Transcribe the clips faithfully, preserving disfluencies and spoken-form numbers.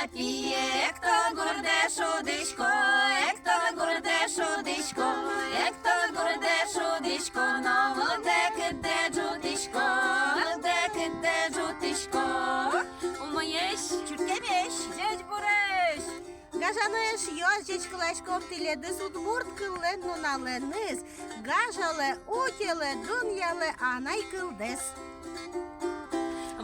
Пие, экто гурдэ шудӥсько, экто гурдэ шудӥсько, экто гурдэ шудӥсько, но вылдэ кытдэ ӝутӥсько, вылдэ кытдэ ӝутӥсько. Умоесь, чырткемесь, ӟечбуресь! Гажано эшъёс, ӟечкыласьком тӥледыз удмурт кыллэн нуналэныз. Гажалэ, утелэ, дунъялэ анай кылдэс.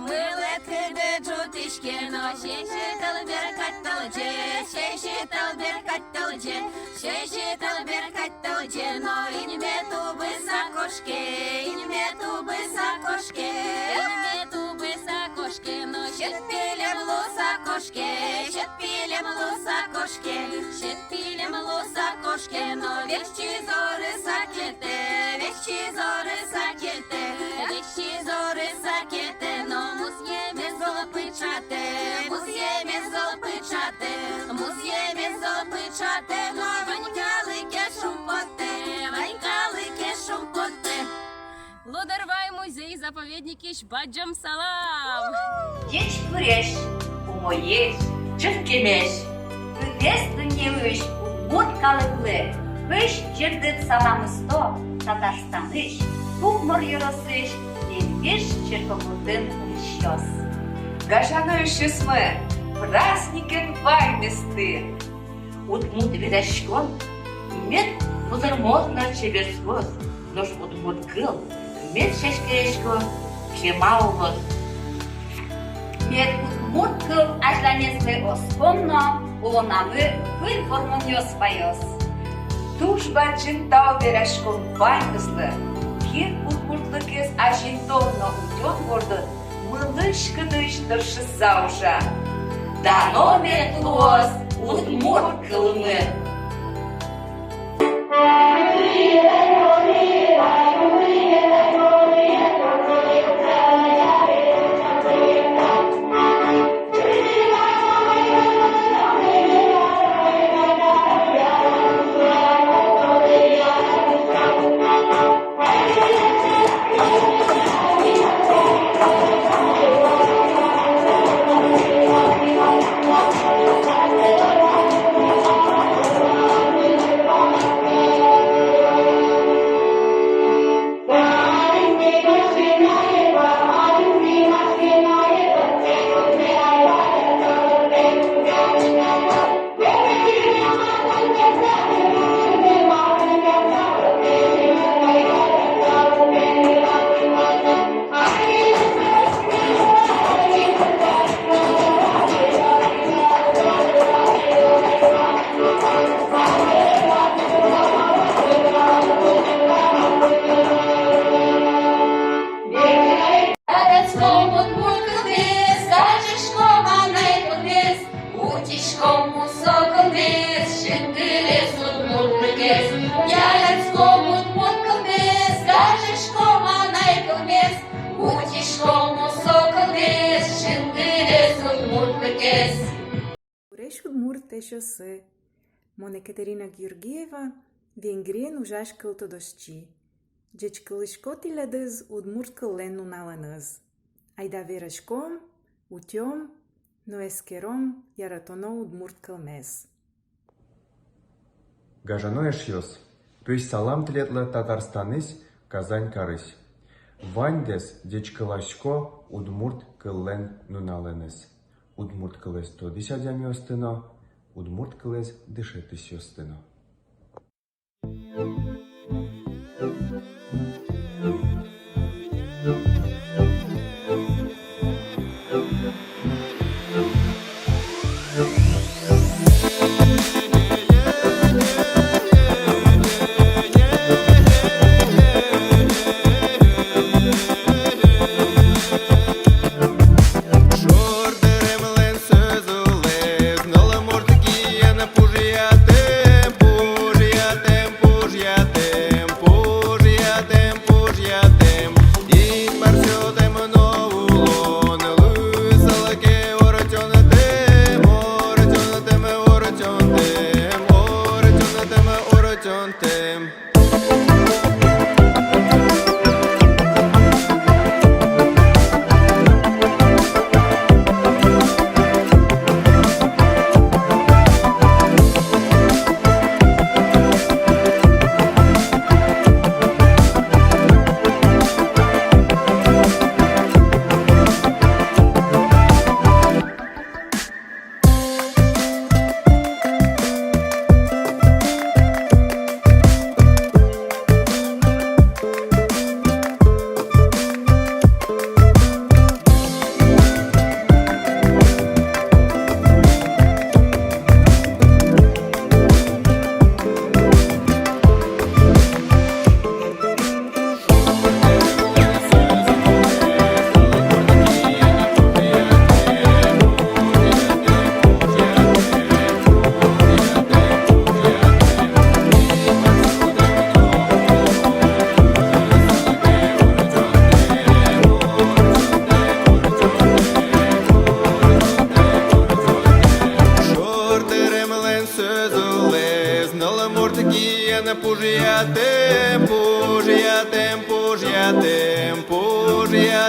Вылэ кытдэ ӝутӥське но, сьӧсь тӧл беркать тӧлӟе, сьӧсь тӧл беркать тӧлӟе, сьӧсь тӧл беркать тӧлӟе но, инме тубыса кошке, инме тубыса кошке, инме тубыса кошке но, сьӧд пилем луыса кошке, сьӧд пилем луыса кошке, сьӧд пилем луыса кошке но, весь чизорыса кельтэ, весь чизорыса кельтэ, весь чизорыса кельтэ но, музъемез зол пыӵатэ, музъемез зол пыӵатэ, музъемез зол пыӵатэ но, вань калыкез шумпоттэ, вань калыкез шумпоттэ. Лудорвай музей-заповедникысь бадӟым салам! Ӟечбуресь, умоесь, чырткемесь! Быдэс дуннеысь удмурт калыклы пӧсь ӟырдыт салам усто Татарстанысь Кукмор ёросысь Венгеш черкогуртын улӥсьёс. Гажано эшъёсмы, праздникен ваньместы! Удмурт вераськон мед вузыр морт но чеберскоз, нош удмурт кыл мед сяськаяськоз, кема улоз. Мед удмурт кыл азьланезлы оскон но улонамы выль вормонъёс ваёз. Туж бадӟым тау вераськом ваньмызлы, кин удмуртлыкез азинтон но утён бордын мылысь-кыдысь тыршыса ужа. Дано мед луоз удмурт кылмы! Яратӥськом удмурт кылмес, гажаськом анай кылмес, утиськом мусо кылмес, синтылэс удмуртлыкез. Яратӥськом удмурт кылмес, гажаськом анай кылмес, утиськом мусо кылмес, синтылэс удмуртлыкез. Ӟечбуресь, удмурт эшъёсы! Мон Екатерина Георгиева, Венгриын ужась кылтодосчи. Ӟечкыласько тӥледыз удмурт кыллэн нуналэныз. Айда вераськом, утём но эскером яратоно удмурт кылмес. Гажано эшъёс, пӧсь салам тӥледлы Татарстанысь, Казань карысь. Ваньдэс ӟечкыласько удмурт кыллэн нуналэныз. Удмурт кылэз тодӥсь адямиосты но, удмурт кылэз дышетӥсьёсты но.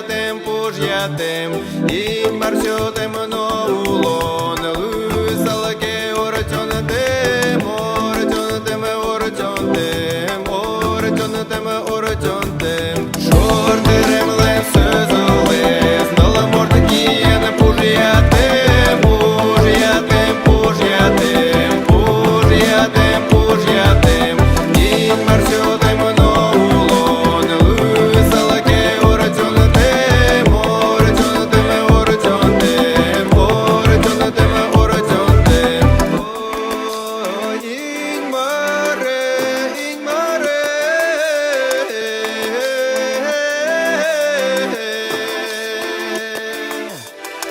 Пужъятэм, Инмар сётэм но улон, луысал ке ортчонтэм, ортчонтэм, ортчонтэм, ортчонтэм, ортчонтэм. Шортыремлэн сӧзылэз, нылмурт киын пужъятэм, пужъятэм, пужъятэм, пужъятэм, пужъятэм. Инмар сётэм но улон, луысал ке ортчонтэм, ортчонтэм, ортчонтэм, ортчонтэм, ортчонтэм. О, Инмаре, Инмаре.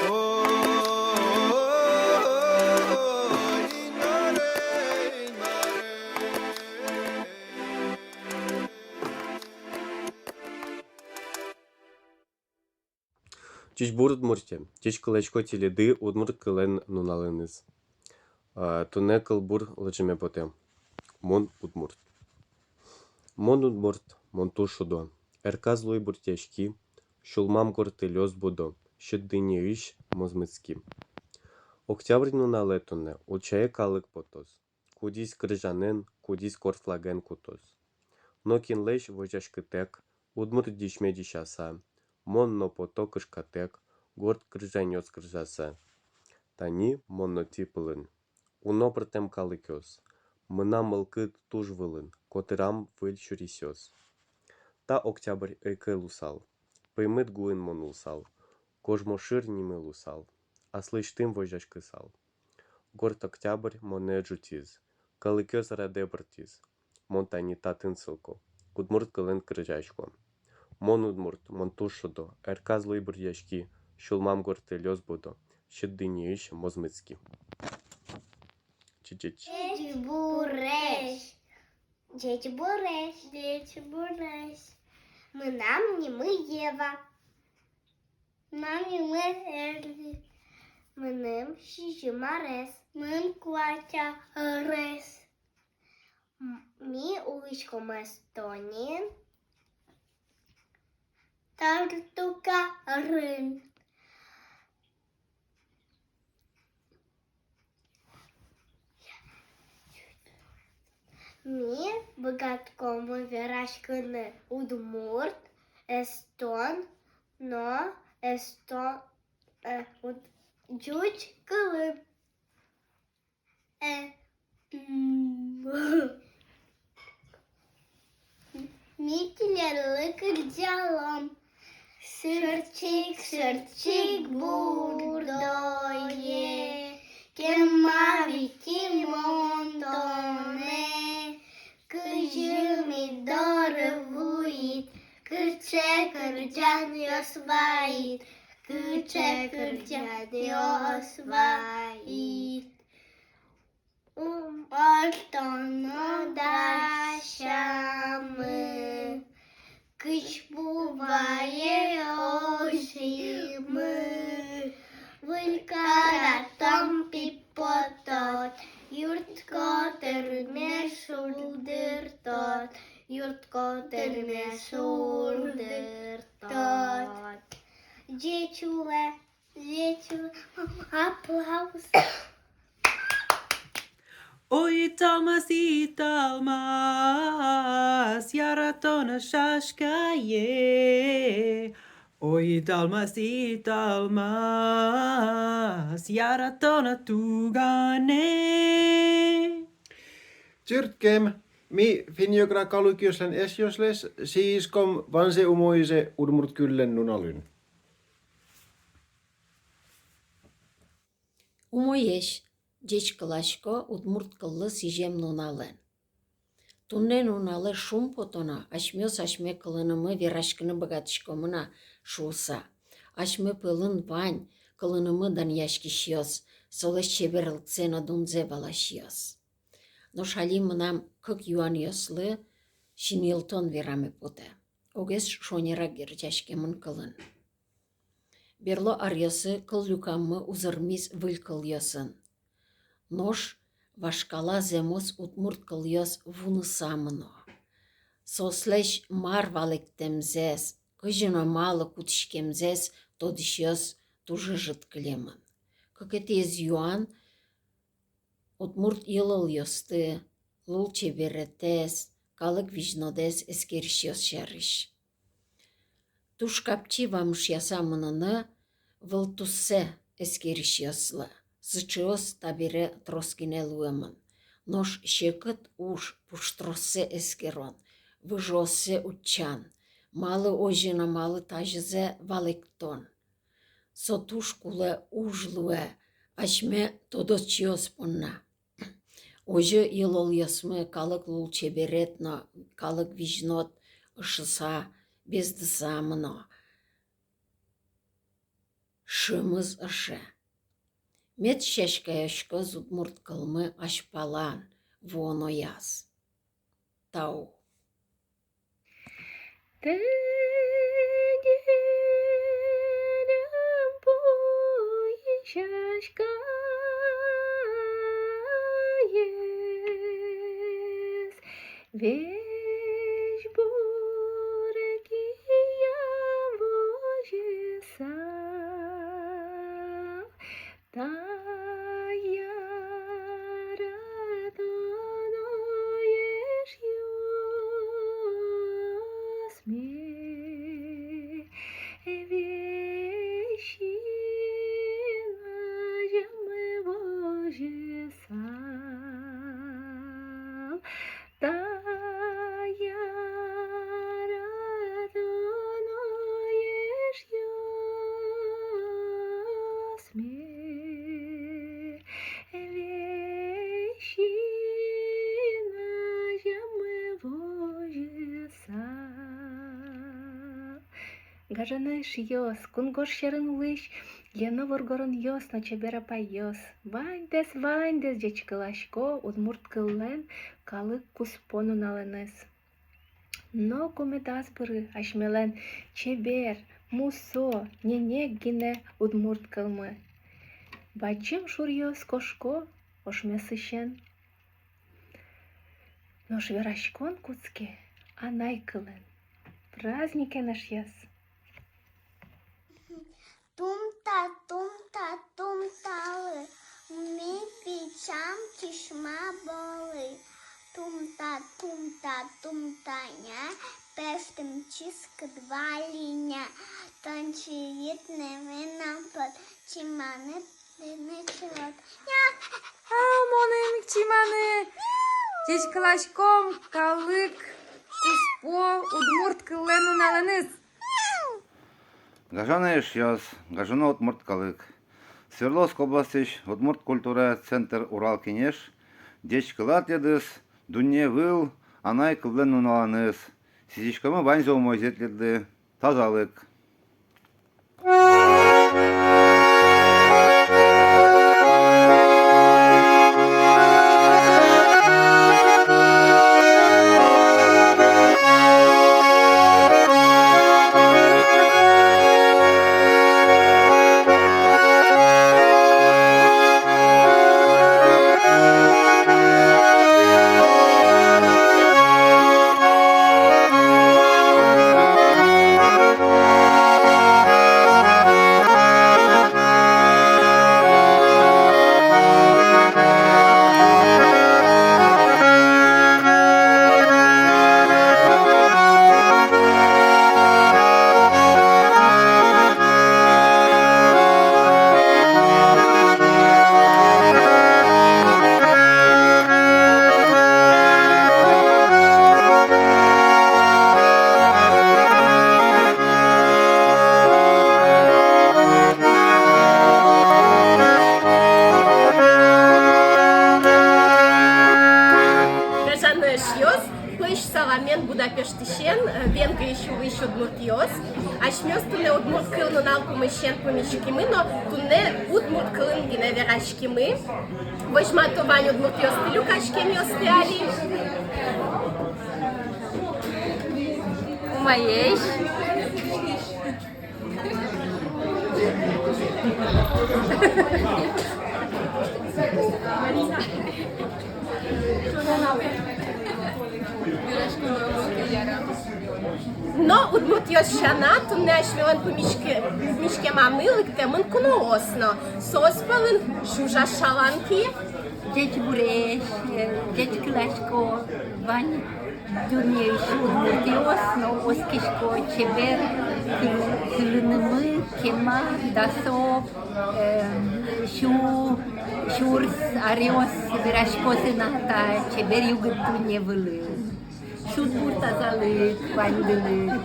О, Инмаре, Инмаре. Ӟечбур, Удмуртие! Ӟечкыласько тӥледыз удмурт кыллэн нуналэныз. А, туннэ кылбур лыдӟеме потэ. Мон удмурт. Мон удмурт, мон туж шудо. Эрказ луи бурдъяськи, сюлмам гортылъёс будо, сьӧд дуннеысь мозмытски. Октябрь нуналэ туннэ ульчае калык потоз. Кудӥз кырӟанэн, кудӥз корт флаген кутоз. Нокинлэсь возьдаськытэк, удмурт дӥсьме дӥсяса, мон но пото кышкатэк, горд кырӟанъёс кырӟаса. Тани мон но тӥ пӧлын. Уно пӧртэм калыкъёс. Мынам мылкыд туж вылын, котырам выль сюресъёс. Та Октябрь ӧй ке луысал, пеймыт гуын мон улысал, Кожмошыр нимы луысал, аслэсьтым возьдаськысал. Горд Октябрь монэ ӝутӥз, калыкъёс радэ пыртӥз. Мон тани татын сылко, удмурт кылын кырӟасько. Мон удмурт, мон туж шудо, эрказ луи бурдъяськи, сюлмам гортылъёс будо, сьӧд дуннеысь мозмытски. Ӟеч. Ӟечбуресь. Ӟечбуресь. Ӟечбуресь. Мынам нимы Ева. Мынам нимы Элли. Мыным сизьым арес. Мыным куать арес. М-, ми улӥськом Эстониын, Тарту карын. Ми быгатӥськом вераськыны удмурт, эстон но эстон, э, уд-, ӟуч кылын. Э, м. Ми тӥледлы кырӟалом. Сырчик, сырчик бурдое, кема витимон тонэ. Кызьы ми доры вуид, кыӵе кырӟанъёс ваид, кыӵе кырӟанъёс ваид. Умой тон но дасямы, кызьпу вае озьы мыр. Выль каратон пипотод, юрт котырме шулдыртод, юрт котырме шулдыртод. Ӟеч улэ. Ӟеч улэ. Аплодис. Ой, италмас, италмас, яратоно шашкае. Ой, италмас, италмас, яратоно тугане. Чырткем, ми финн-йӧгра калыкъёслэн эшъёслэсь сӥзиськом ваньзэ умойзэ удмурт кыллэн нуналын. Умоесь, ӟечкыласько удмурт кыллы сӥзем нуналэн. Туннэ нуналэ шумпотоно, асьмеос асьме кылынымы вераськыны быгатӥськомы на шуыса. Асьме пӧлын вань кылынымы данъяськисьёс, солэсь чеберлыксэ но дунзэ валасьёс. Нош али мынам кык юанъёслы синйылтон вераме потэ. Огез шонерак герӟаськемын кылын. Берло аръёсы кыллюкаммы узырмиз выль кылъёсын. Нош вашкала зэмос удмурт кылъёс вуныса мыно. Соослэсь мар валэктэмзэс, кызьы но малы кутӥськемзэс тодӥсьёс туж ӧжыт кылемын. Кыкетӥез юан: удмурт йылолъёсты, лулчеберетэз, калык визьнодэз эскерисьёс сярысь. Туж капчи вамышъяса мыноно вылтуссэ эскерисьёслы. Сыӵеос табере трос гинэ луэмын. Нош секыт уж — пуштроссэ эскерон, выжыоссэ утчан, малы озьы но малы тазьызэ валэктон. Со туж кулэ уж луэ асьме тодосчиос понна. Озьы йылолъёсмы калык лулчеберет но калык визьнод ышыса, бездыса мыно. Шымыз ыше. Мед сяськаяськоз удмурт кылмы азьпалан, вуонояз. Тау. Тыденем пуйы сяськаез, весь бур кия возьыса. Та яратоно эшъёсме, весь син азямы возьысал. Та яратоно эшъёсме, весь син азямы возьысал. Гажано эшъёс, кунгож сьӧрын улӥсь Лена воргоронъёс но чебер апайёс, ваньдэс, ваньдэс ӟечкыласько удмурт кыллэн калык куспо нуналэныз. Ноку медаз быры асьмелэн чебер, мусо, ненег гинэ удмурт кылмы. Бадӟым шуръёс кошко ошмесысен. Нош вераськон кутске анай кылын. Праздникен, эшъёс! Тум-та, тум-та, тум-талы, ми пичиям кисьма болӥ. Тум-та, тум-та, тум-та, ня, пӧртэм ческыт валиня. Тон чирид но мынам пот, чиманы тыныд чирод. Ня. А мон ик чиманы. Ӟечкыласьком калык куспо удмурт кыллэн нуналэныз. Гажано эшъёс, гажано удмурт калык! Свердловск областьысь удмурт культура центр «Урал кенеш» ӟечкыла тӥледыз дунне выл анай кыллэн нуналэныз. Сӥзиськомы ваньзэ умойзэ тӥледлы. Тазалык. Гажано эшъёс, пӧсь саламен Будапештысен, э, Венгриысь улӥсь удмуртъёс. Асьмеос туннэ удмурт кыл нунал пумысен пумиськимы но туннэ удмурт кылын гинэ вераськимы. Возьмато вань удмуртъёсты люкаськемъёсты али. Умоесь. Но удмуртъёс сяна, туннэ асьмелэн пумиське-, пумиськемамы лыктэмын куноос но. Соос пӧлын Жужа Шаланки. Ӟечбуресь, э, ӟечкыласько вань дуннеысь удмуртъёс но, оскисько чебер кыл-, кылынымы, кема, дасо, э, сю-, сюрс аръёс вераськозы на та чебер югыт дунне вылын. Сюдбур, тазалык ваньдылы.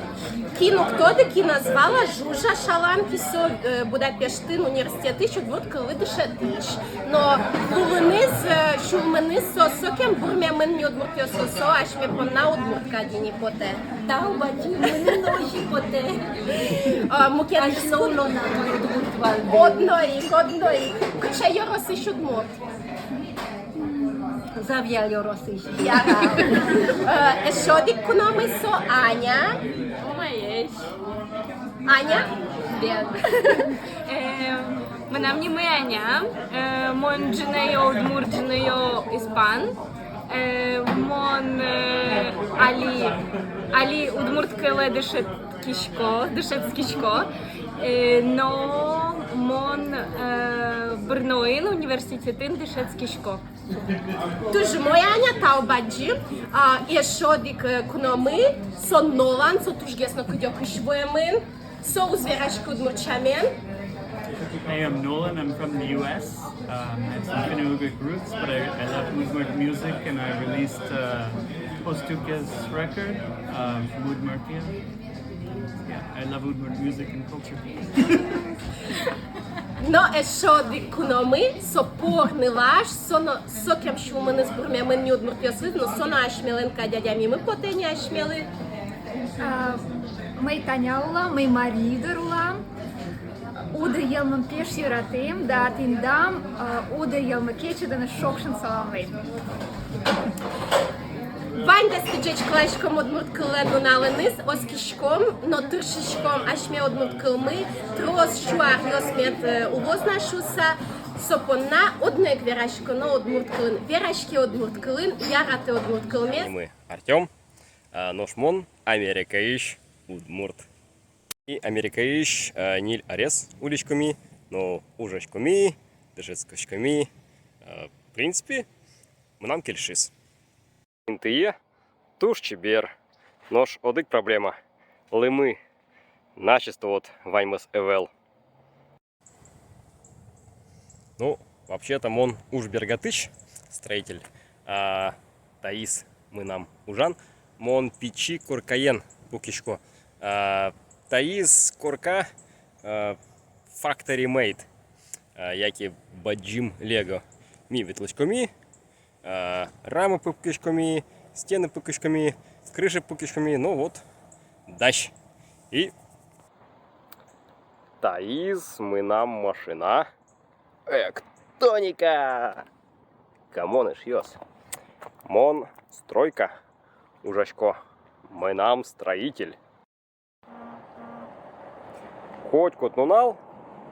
Кин уг тоды, кин ӧз вала, Жужа Шаланки со, э, Будапештын университетысь удмурт кыллы дышетӥсь. Но лулыныз, э, сюлмыныз со сокем бурмемын ни удмуртъёслы, со асьме понна удмурт кадь ини потэ. Тау бадӟым, мыным но озьы потэ. А, мукет асьме дискут-, улонамы удмурт валды. Одно ик, одно ик. Кыӵе ёросысь удмурт? Завьял ёросысь. Яра. Э, эшшо одӥг куномы со Аня. Умоесь. Аня? Бен. Э, мынам нимы Аня. Э, мон ӝыныё удмурт, ӝыныё испан. Э, мон, э, али, али удмурт кылэ дышетскисько, дышетскисько. Э, но мон, э, Брноын университетын дышетскисько. Туж умой, Аня, тау бадӟым. А, эшшо одӥг, э, куномы, со Нолан, со тужгес но кыдёкысь вуэмын, со уз вераськы удмурт сямен. I am Nolan, I'm from the U S. Um, I have some Finno-Ugric roots, but I, I love Udmurt music, and I released, uh, Postükes record, um, from Udmurtia. Yeah, I love Udmurt music and culture. Но эшшо одӥг куномы, со пор нылаш, со но, сокем сюлмыныз бурмемын ни удмуртъёслы, но со но асьмелэн кадь адямимы потэ ни асьмелы. А, мӧй Таня улам, мӧй марий ӱдыр улам. Удыр йӧлмым пеш яратӥм, да тӥндам, а, удыр йӧлмы кечедонэз шокшын саламлэм. Ваньдэс ӟечкыласьком удмурт кыллэн нуналэныз, оскиськом но тыршиськом асьме удмурт кылмы трос сю аръёс мед, э, улоз на шуыса, со понна одно ик вераськоно удмурт кылын. Вераське удмурт кылын, яратэ удмурт кылмес. Нимы Артём, а, нош мон Америкаысь удмурт. И Америкаысь, а, ньыль арес улӥськоми, но ужаськоми, дышетскиськоми, а, в принципе, мынам кельшиз. Интые туж чебер, нош одӥг проблема: лымы. Начисто вот ваньмыз ӧвӧл. Ну, вообще-то мон уж бергатӥсь, строитель, а таиз мынам ужан, мон пичи коркаен пукисько. А таиз корка, а, factory made, а, яке бадӟым лего. Ми ветлӥськоми, а, рама пукиськоми, стена пукиськоми, крыша пукиськоми, ну вот, дась. И таиз мынам машина. Эктоника! Камон, эшъёс. Мон стройка ужасько. Мынам строитель. Котькуд нунал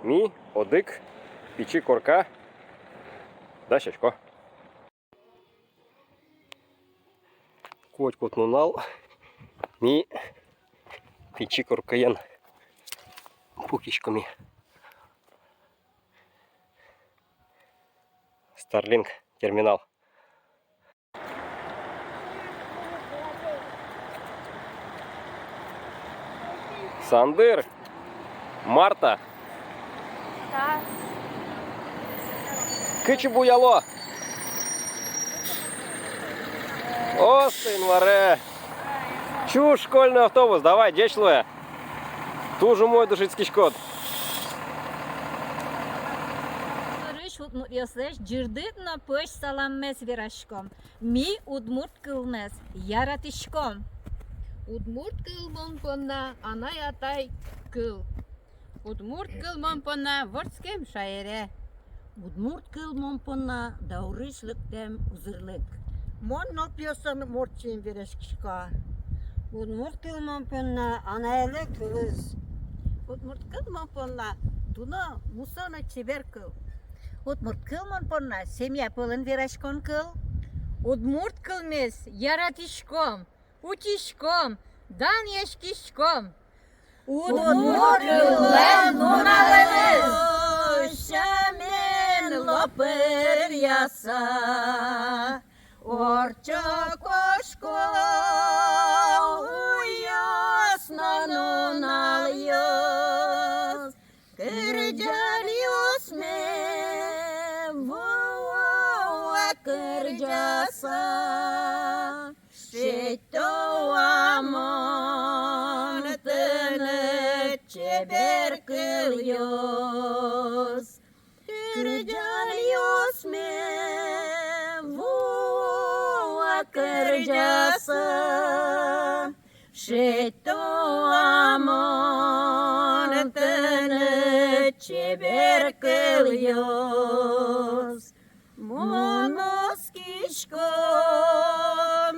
ми одӥг пичи корка дасясько. Котькуд нунал ми пичи коркаен пукиськоми. Starlink терминал. Сандыр, Марта. Та. Кытчы буяло? О, Инмаре. Чуж школьный автобус, давай, ӟеч луэ. Туж умой дышетскиськод. Нырысь удмуртъёслэсь ӟырдыт но пӧсь саламмес вераськом. Ми удмурт кылмес яратӥськом. Удмурт кыл мон понна анай-атай кыл. Удмурт кыл мон понна вордскем шаере. Удмурт кыл мон понна даурысь лыктэм узырлык. Мон нылпиосын удмурт сямен вераськисько. Удмурт кыл мон понна анаелы кылыз. Удмурт кыл мон понна дуно, мусо но чебер кыл. Удмурт кыл мон понна семья пӧлын вераськон кыл. Удмурт кылмес яратӥськом, утиськом, Данъяськиськом. Удмурт кыллэн нуналэныз. Сямен лопыръяса, ортчо-кошко уйёс но нуналъёс. Кырӟанъёсме вуэ кырӟаса, шедьто-а мон тыныд чебер кылъёс. Кырӟанъёсме вуэ кырӟаса, шедьто-а мон тыныд чебер кылъёс. Мон оскисько,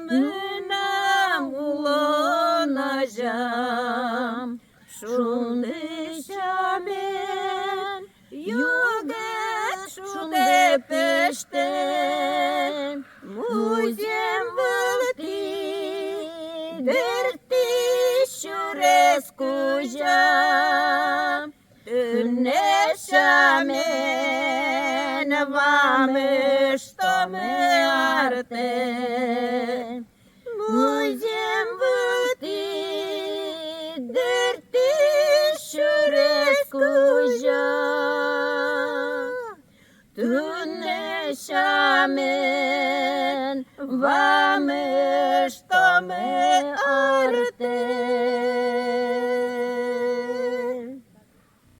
мынам улон азям, шунды сямен югыт шунды пӧзьтэ. Музъем вылтӥ дыртӥ сюрес кузя, туннэ сямен вамыштомы артэ. Музъем вылтӥ дыртӥ сюрес кузя, туннэ сямен вамыштомы артэ.